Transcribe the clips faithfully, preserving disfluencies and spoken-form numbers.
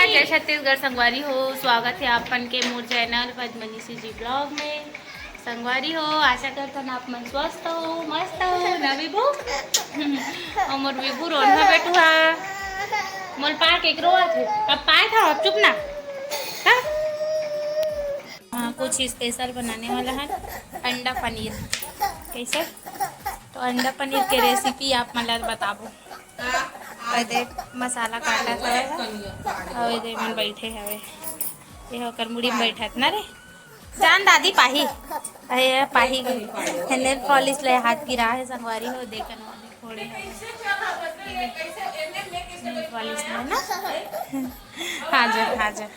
जय छत्तीसगढ़ संगवारी हो, स्वागत हे आप मन के मोर चैनल पद्मनी सीजी ब्लॉग में। संगवारी हो, आशा करथन आप मन स्वस्थ हो, मस्त हो ना विभू? अउ मोर विभू रोन ह बेटुहा, मोर पाय के रोवत हे। अब पाय था, अब चुप ना। हाँ? हाँ, कुछ स्पेशल बनाने वाला है, अंडा पनीर। कैसे? तो अंडा पनीर के रेसिपी आप मन ला बताबो। अउ दे मसाला काटा था, अउ दे मन बैठे हवे। ये ओकर मुड़ी में बैठत ना रे, जान दादी पाही। अरे पाही, नेल पॉलिश ले हाथ गिरा है संगवारी हो, देखन वाले फोड़े हवे। नेल पॉलिश ले ना। हाँ जा, हाँ जा।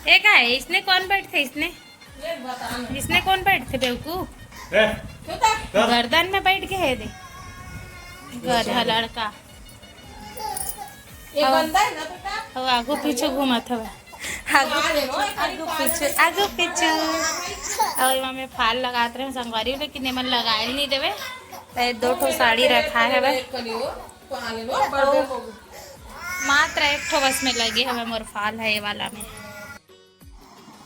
ए का है, इसने कौन बैठते, इसने? इसने कौन बैठते बेवकूफ? ए, गर्दन में बैठ के है दे। गधा लड़का। ये गंदा है ना बेटा? अब आगू पीछू घूमत हवे। आगू पीछू, आगू पीछू, आगू पीछू। अउ एमा में फाल लगात रहे संगवारी, लेकिन एमन लगाए नहीं देवे। तो ये दो ठो साड़ी रखा है बस। मात्र एक ठो बस में लगे हवे मोर फाल है ये वाला में।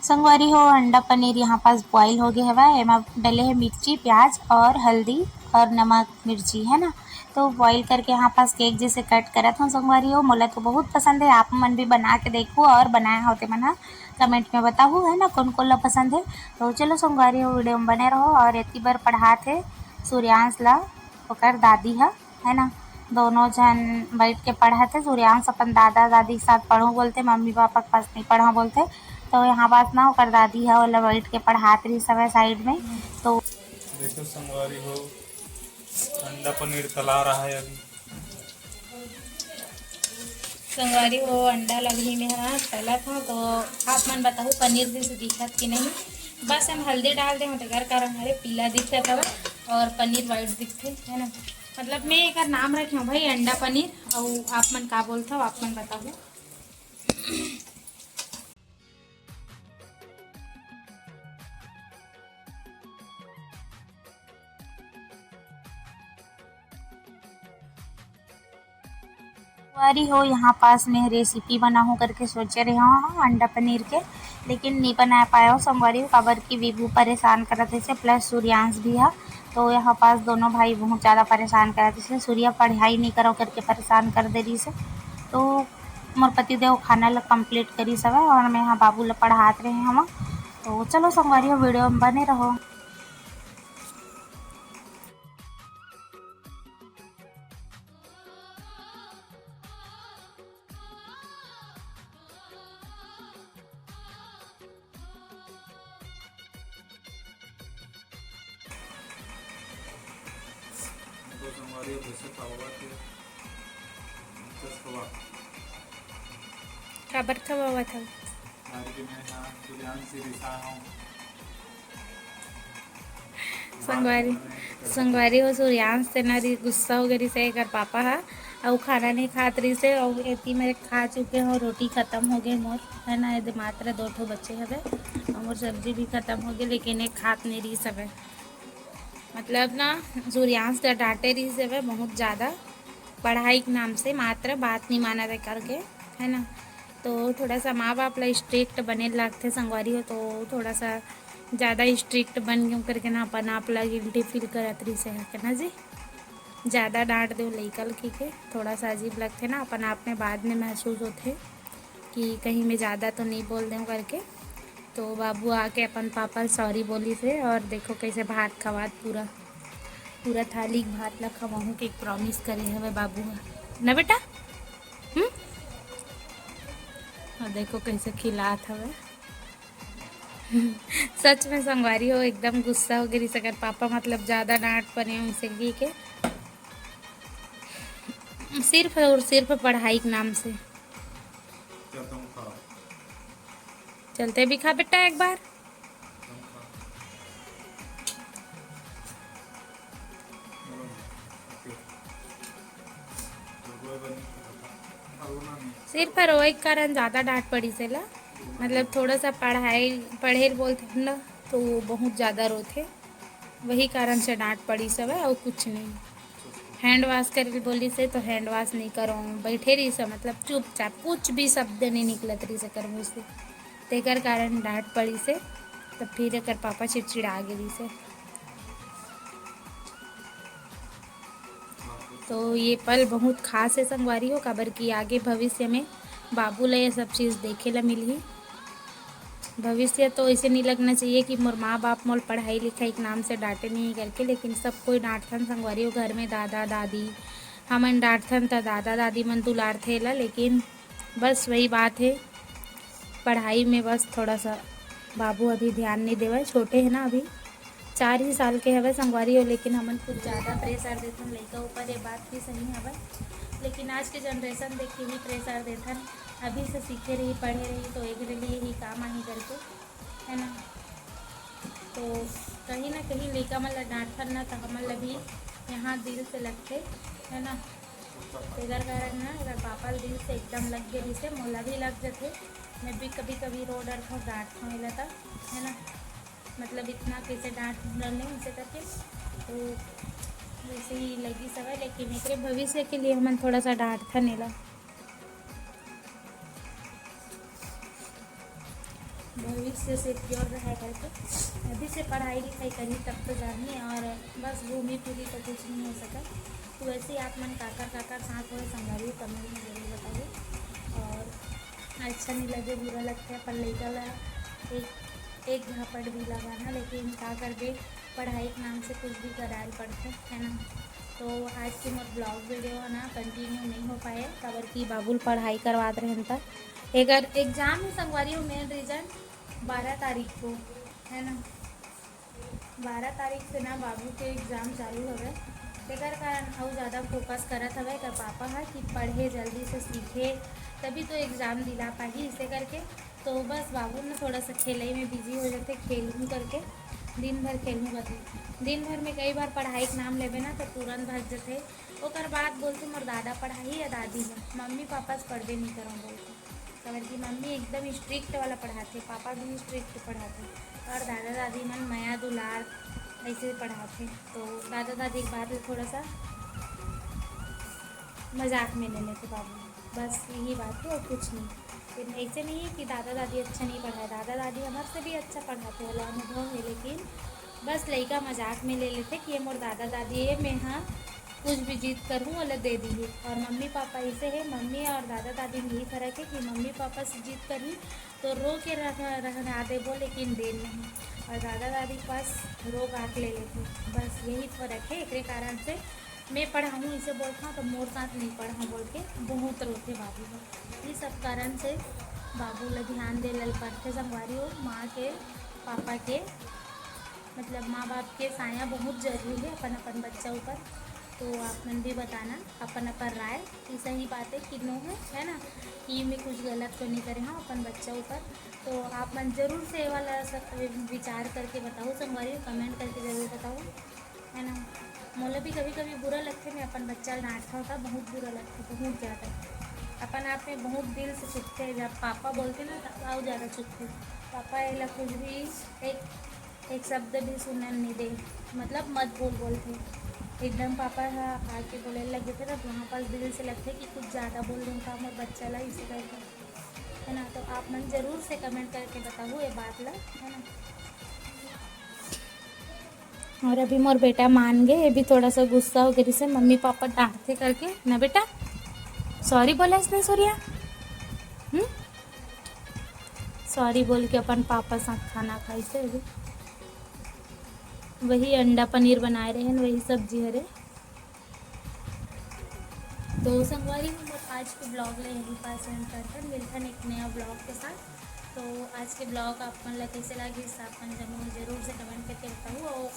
संगवारी हो, अंडा पनीर यहाँ पास बॉईल हो गए हवय। एमा डले है मिर्ची, प्याज और हल्दी और नमक, मिर्ची, है ना। तो बॉईल करके यहाँ पास केक जैसे कट करत हूँ संगवारी हो। मोला तो बहुत पसंद है, आप मन भी बना के देखो और बनाया हो ते मन ह कमेंट में बताहू, है ना, कौन कौन ला पसंद है। तो चलो संगवारी हो, वीडियो में बने रहो। और एती बर पढ़ात है सूर्यांश ला ओकर दादी ह, है ना। दोनों झन बैठ के पढ़त हे। सूर्यांश अपन दादा दादी के साथ पढ़ो बोलथे, मम्मी पापा के पास नहीं पढ़ो बोलथे। तो यहाँ पास ना ओकर दादी ह ओला बैठ के पढ़ात रही सब साइड में। तो देखो संगवारी हो, अंडा पनीर तला रहा है अभी। संगवारी हो, अंडा लगही में हा तलत हो, तो आप मन बताहू पनीर जैसे दिखत कि नहीं। बस हम हल्दी डाल दे हो, तेकर कारण हरे पीला दिखत हवे और पनीर व्हाइट दिखथे, है ना। मतलब मैं एकर नाम रखे हूँ भाई अंडा पनीर, अउ आप मन का बोलथव, आप मन बताहू। संगवारी हो, यहाँ पास मैं रेसिपी बनाहूँ करके सोचे रहे हूँ अंडा पनीर के, लेकिन नहीं बना पाया हूँ संगवारी हो, काबर कि विभू परेशान करत हे से, प्लस सूर्यांश भी है। तो यहाँ पास दोनों भाई बहुत ज़्यादा परेशान करत हे से, सूर्या पढ़ाई नहीं करो करके परेशान कर दे रही से। तो मोर पति देव खाना ला कंप्लीट करी सब, और मैं यहाँ बाबू ला पढ़ात रहे हूँ। तो चलो संगवारी हो, वीडियो में बने रहो। काबर खवावत हव? संगवारी, संगवारी हो, सूर्यांश से ना री-, गुस्सा हो गए रिसे एकर पापा हा, अउ खाना नहीं खात रिसे, अउ एती मेरे खा चुके हो, रोटी खत्म हो गए मोर, है ना, यदि मात्र दो ठो बचे हवे, अउ मोर सब्जी भी खत्म हो गए, लेकिन एक खात नहीं रिस हवे। मतलब ना, सूर्यांश का डांटे रिस हवे बहुत ज़्यादा, पढ़ाई के नाम से मात्र बात नहीं माना दे करके, है ना। तो थोड़ा सा माँ बाप ला स्ट्रिक्ट बने लगथे संगवारी हो, तो थोड़ा सा ज़्यादा स्ट्रिक्ट बन गए करके ना अपन आप ला गिल्टी फील करत रहिसे है ना जी। ज़्यादा डांट दो लइका ल कहिके थोड़ा सा अजीब लगथे ना, अपन आप में बाद में महसूस होथे कि कहीं मैं ज़्यादा तो नहीं बोल दें करके। तो बाबू आके अपन पापा ल सॉरी बोली से, और देखो कैसे भात खवात पूरा, पूरा थाली के भात ला खवाहूँ के एक प्रॉमिस करे हवे बाबू ह ना बेटा। हम्म, और देखो कैसे खिलात हवे। सच में संगवारी हो, एकदम गुस्सा हो गई सकर पापा, मतलब ज्यादा डांट पड़े उनसे की के सिर्फ और सिर्फ पढ़ाई के नाम से। चलते भी खा बेटा एक बार। सिर्फ रोए के कारण ज़्यादा डांट पड़ी से ला, मतलब थोड़ा सा पढ़ाई पढ़े ल बोलते हैं ना, तो वो बहुत ज़्यादा रोथे, वही कारण से डांट पड़ी सब है और कुछ नहीं। हैंड वॉश करे बोलिस हे तो हैंड वॉश नहीं करो, बैठे रहिस हे, मतलब चुपचाप, कुछ भी शब्द नहीं निकलत रहिस हे एकर मुँह से। तेकर कारण डांट पड़िस हे। तब फिर एकर पापा चिड़चिड़ा गे रहिस हे। तो ये पल बहुत खास हे संगवारी हो, काबर कि आगे भविष्य में बाबू ला ये सब चीज़ देखे ला मिलही। भविष्य तो ऐसे नहीं लगना चाहिए कि मोर माँ बाप मोल पढ़ाई लिखाई के नाम से डांटे नहीं करके, लेकिन सब कोई डांटथन संगवारी हो, घर में दादा दादी हमन डांटथन त दादा दादी मन दुलारथे ला, लेकिन बस वही बात हे, पढ़ाई में बस थोड़ा सा बाबू अभी ध्यान नहीं देवय, छोटे हे ना अभी, चार ही साल के हवय संगवारी हो, लेकिन हमन कुछ ज़्यादा प्रेशर देथन लइका ऊपर, ये बात भी सही हवय। लेकिन आज के जनरेशन देख के ही प्रेशर देथन, अभी से सीखे रही, पढ़े रही तो एकरे लिए ही काम आही करके, है ना। तो कहीं ना कहीं लइका मन ला डांटथन ना, तो हमन ला भी यहाँ दिल से लगथे, है ना। तेकर कारण ना एकर पापा ल दिल से एकदम लग गे रहिसे, मोला भी लग जथे। मैं भी कभी कभी रो डरथौं, डांटथौं एला त, है ना। मतलब इतना कैसे डांट डरने उनसे करके, तो वैसे ही लगी सब है, लेकिन एकरे भविष्य के लिए हमन थोड़ा सा डांटथन एला। भविष्य से प्योर रहे करके अभी से पढ़ाई लिखाई करही तब तो जानही, और बस घूमी फिरी तो कुछ नहीं हो सका। तो वैसे ही आप मन काकर काकर साथ हो संगवारी comment में जरूर बताइए। और अच्छा नहीं लगे, बुरा लगता है, पर लइका ला एक एक झापट भी लगाना, लेकिन का करबे, पढ़ाई के नाम से कुछ भी कराए ल पड़थे, है ना। तो आज के मोर ब्लॉग वीडियो है ना कंटिन्यू नहीं हो पाए, काबर कि बाबू ल पढ़ाई करवात रहन त एकर एग्जाम ही संगवारी हो, मेन रीजन बारह तारीख को, है ना। बारह तारीख से ना बाबू के एग्जाम चालू हवे, तेकर कारण अउ ज़्यादा फोकस करत हवे एकर पापा ह कि पढ़े, जल्दी से सीखे, तभी तो एग्जाम दिला पाही, इसे करके। तो बस बाबू ना थोड़ा सा खेलई में बिजी हो जाथे, खेलहूँ करके, दिन भर खेलहूँ करके। दिन भर में कई बार पढ़ाई के नाम लेबे ना तो तुरंत भाग जथे। ओकर बाद बोलथे, "मोर दादा पढ़ाही या दादी ह, मम्मी पापा से पढ़बे नहीं करव," बोलथे। काबर कि मम्मी एकदम स्ट्रिक्ट वाला पढ़ाथे, पापा भी स्ट्रिक्ट पढ़ाथे, और दादा दादी मन मया दुलार ऐसे पढ़ाथे। तो दादा दादी के बात ले थोड़ा सा मजाक में ले लेथे बाबू, बस यही बात है और कुछ नहीं। फिर ऐसे नहीं है कि दादा दादी अच्छा नहीं पढ़ाए, दादा दादी हमारे से भी अच्छा पढ़ाते हैं, अनुभव है, लेकिन बस लइका मजाक में ले लेथे कि ये मोर दादा दादी है, मैं हाँ कुछ भी जिद करूँ, ओला दे दिही। और मम्मी पापा ऐसे है, मम्मी और दादा दादी में यही फर्क है कि मम्मी पापा से जिद करही तो रो के रह रहना देबो, लेकिन दे नहीं, और दादा दादी पास रो गा के ले लेथे। बस यही फर्क है। एकरे कारण से मैं पढ़ाहूँ इसे बोलता हूँ तो मोर साथ नहीं पढ़ा बोल के बहुत रोथे बाबू ह। ये सब कारण से बाबू ला ध्यान दे लल पड़थे संगवारी हो, माँ के, पापा के, मतलब माँ बाप के साया बहुत जरूरी है अपन अपन बच्चा ऊपर। तो आप मन भी बताना अपन अपन राय कि सही बात है कि नो है, है ना, कि मैं कुछ गलत तो नहीं करे हाँ अपन बच्चा ऊपर। तो आप मन जरूर से ये वाला सब विचार करके बताओ संगवारी, कमेंट करके जरूर बताओ, है ना। मोला भी कभी कभी बुरा लगथे, मैं अपन बच्चा ला डांटथौं त बहुत बुरा लगथे, बहुत ज़्यादा। अपन आप में बहुत दिल से चुभथे, जब पापा बोलथे ना तब और ज़्यादा चुभथे। पापा एला कुछ भी एक एक शब्द भी सुनन नहीं दे, मतलब मत बोल बोलथे। एकदम पापा ह आके बोले लग जथे ना, तो वहाँ पर दिल से लगथे कि कुछ ज़्यादा बोल दूँ का मोर बच्चा ला, इसे करके, है ना। तो आप मन जरूर से कमेंट करके बताओ ये बात ला, है ना। और अभी मोर बेटा मान गए, ये भी थोड़ा सा गुस्सा हो गए, जैसे मम्मी पापा डांटथे करके ना बेटा। सॉरी बोला इसने सूर्या, हम्म, सॉरी बोल के अपन पापा साथ खाना खाइसे अभी। वही अंडा पनीर बनाए रहे हैं, वही सब्जी हरे। तो संगवारी हो, मोर आज के ब्लॉग ले यहीं पास एंड करथन। मिलथन एक नया ब्लॉग के साथ। तो आज के ब्लॉग आप मन ला कैसे लागिस, आप मन जरूर जरूर से कमेंट करके बताओ। और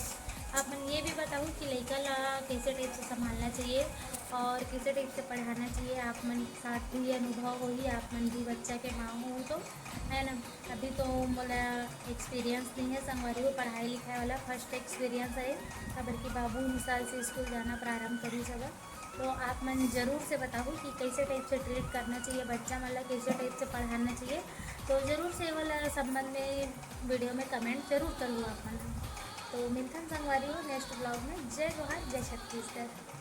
आप मन ये भी बताओ कि लइका ला कैसे टाइप से संभालना चाहिए और कैसे टाइप से पढ़ाना चाहिए। आप मन के साथ भी अनुभव होही, आप मन भी बच्चा के माँ हो तो, है ना। अभी तो मोला एक्सपीरियंस नहीं है संगवारी हो, पढ़ाई लिखाई वाला फर्स्ट एक्सपीरियंस है, काबर कि बाबू इस साल से स्कूल जाना प्रारंभ करिस हवय। तो आप मन जरूर से बताओ कि कैसे टाइप से ट्रीट करना चाहिए बच्चा मन ला, कैसे टाइप से पढ़ाना चाहिए। तो जरूर से ये वाला संबंध में वीडियो में कमेंट जरूर करूँ आप मन। तो मिलथन संगवारी हो नेक्स्ट ब्लॉग में। जय जोहार, जय छत्तीसगढ़।